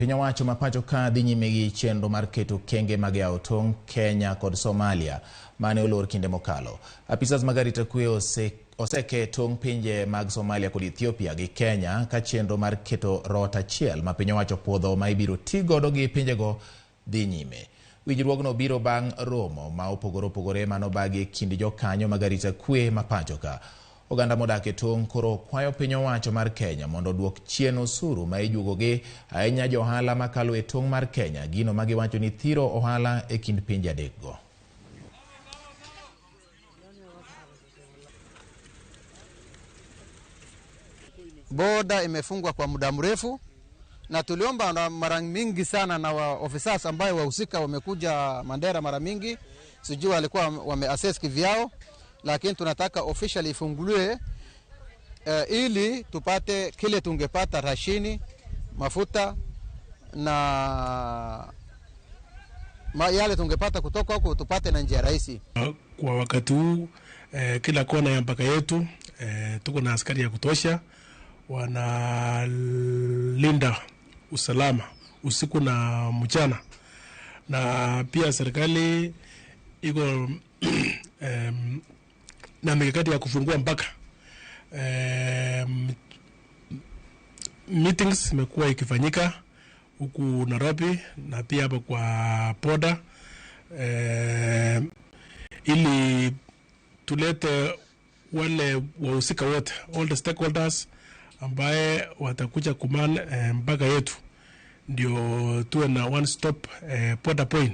Piny owacho ma pacho ka dhi nyime gi chenro mar keto kenge mag yawo tong' Kenya kod Somalia mane olor kinde mokalo. Apisas mag arita kwe oseke tong' pinje mag Somalia kod Ethiopia gi Kenya ka chenro mar keto rot achiel ma piny owacho puodho ma ibiro ti godo gi pinjego dhi nyime. Winjruogno biro bang' romo ma opogore opogore manobagi e kind jokanyo mag arita kwe ma pacho ka. Oganda modak e tong' koro kwayo piny owacho mar Kenya mondo oduok chien osuru ma ijuogogi ahinya jo ohala makalo e tong' mar Kenya, gino ma giwacho ni thiro ohala e kind pinje adekgo. Boda imefungwa kwa muda mrefu na tuliomba na mara mingi sana na officers ambayo wahusika wamekuja Mandera mara mingi, sijui walikuwa wameassess kivyao, lakini tunataka officially ifunguliwe ili tupate kile tungepata rashini, mafuta na yale tungepata kutoka huko tupate na njia rahisi. Kwa wakati huu kila kona ya mpaka yetu tuko na askari ya kutosha, wanalinda usalama usiku na mchana, na pia serikali iko na mikakati ya kufungua mpaka. Meetings imekuwa ikifanyika huku Nairobi na pia hapa kwa boda ili tulete wale wahusika wote, all the stakeholders ambaye watakuja kuman mpaka yetu, ndio tuwe na one stop border point.